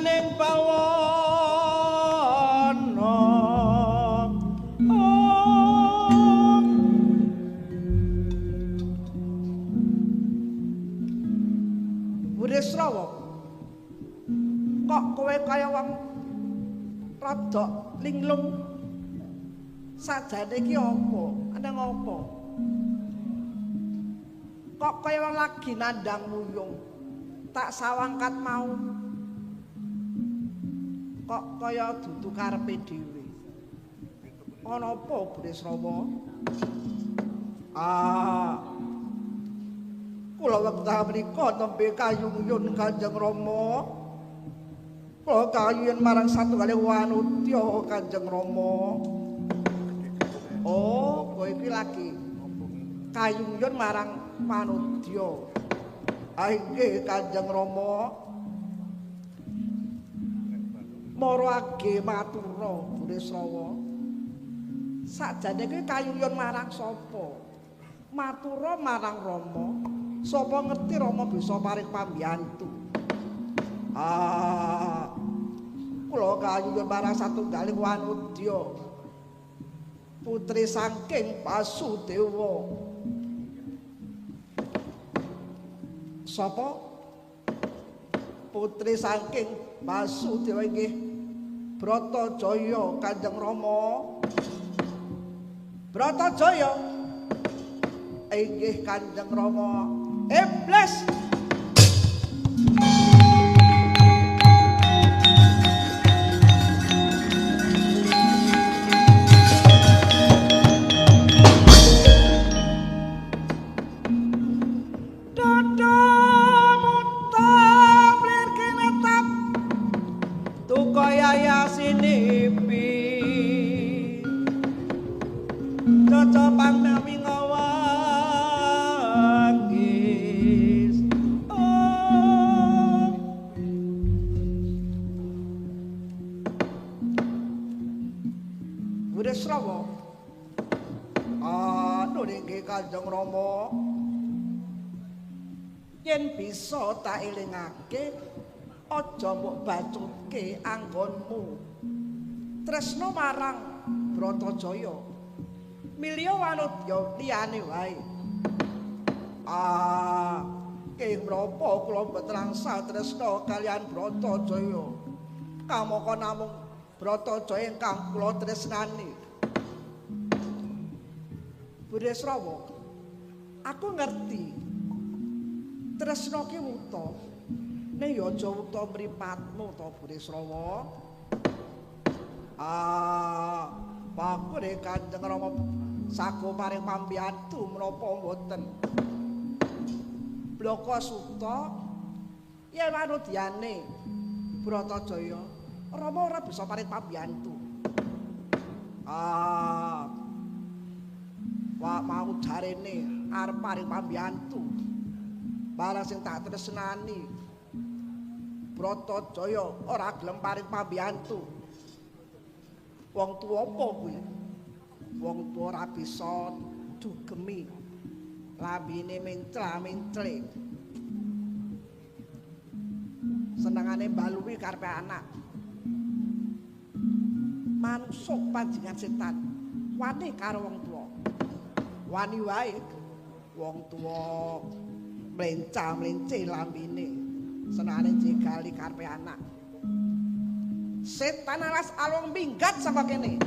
Ning bawana. Burisrawa, kok kowe kaya wong rada linglung? Sajane iki apa? Ana apa? Kok kaya wong lagi nandang wuyung? Tak sawangkat mau. Kok kaya dudu karepe dhewe. Ana apa Burisrawa? Ah. Kula wekdal menika nembe kayungyun Kanjeng Rama. Kula kayun marang satunggaling wanudya Kanjeng Rama. Oh, kowe iki lagi kayungyun marang manudya. Ah inggih Kanjeng Rama. Marage matura Burisrawa. Sakjane kuwi kayungyun marang sapa? Matura marang Rama. Sapa ngerti Rama bisa paring pambiyantu. Ah, kula kayungyun marang satunggaling wanudya. Putri saking Basudewa. Sapa? Putri saking Basudewa inggih Bratajaya Kanjeng Rama. Bratajaya inggih Kanjeng Rama. Iblis. Kanjeng Rama, yen bisa tak elingake aja mbok bacutke anggonmu tresna marang Bratajaya, milya wanudya liyane wae. Ah, keng menapa kula mboten angsal tresna kaliyan Bratajaya, kamangka namung Bratajaya ingkang kula tresnani. Burisrawa, aku ngerti tresna ki wuta, ning ya aja wuta mripatmu to Burisrawa. Ah, pakure Kanjeng Rama sago paring pambiyantu menapa mboten? Blaka suta yen wanudyane Bratajaya, Rama ora bisa paring pambiyantu. Ah, wah mau jarene arep paring pambiyantu barang sing tak tresnani Bratajaya ora gelem paring pambiyantu. Wong tuwa apa kuwi? Wong tuwa ora bisa dugemi, lambene mencla-mencle, senengane mbaluwi karepe anak. Manungsa panjenengan setan wani karo wong tuwa. Wani wae wong tuwa mlenca-mlence lambene, senengane jegali karepe anak. Setan alas alung minggat saka kene.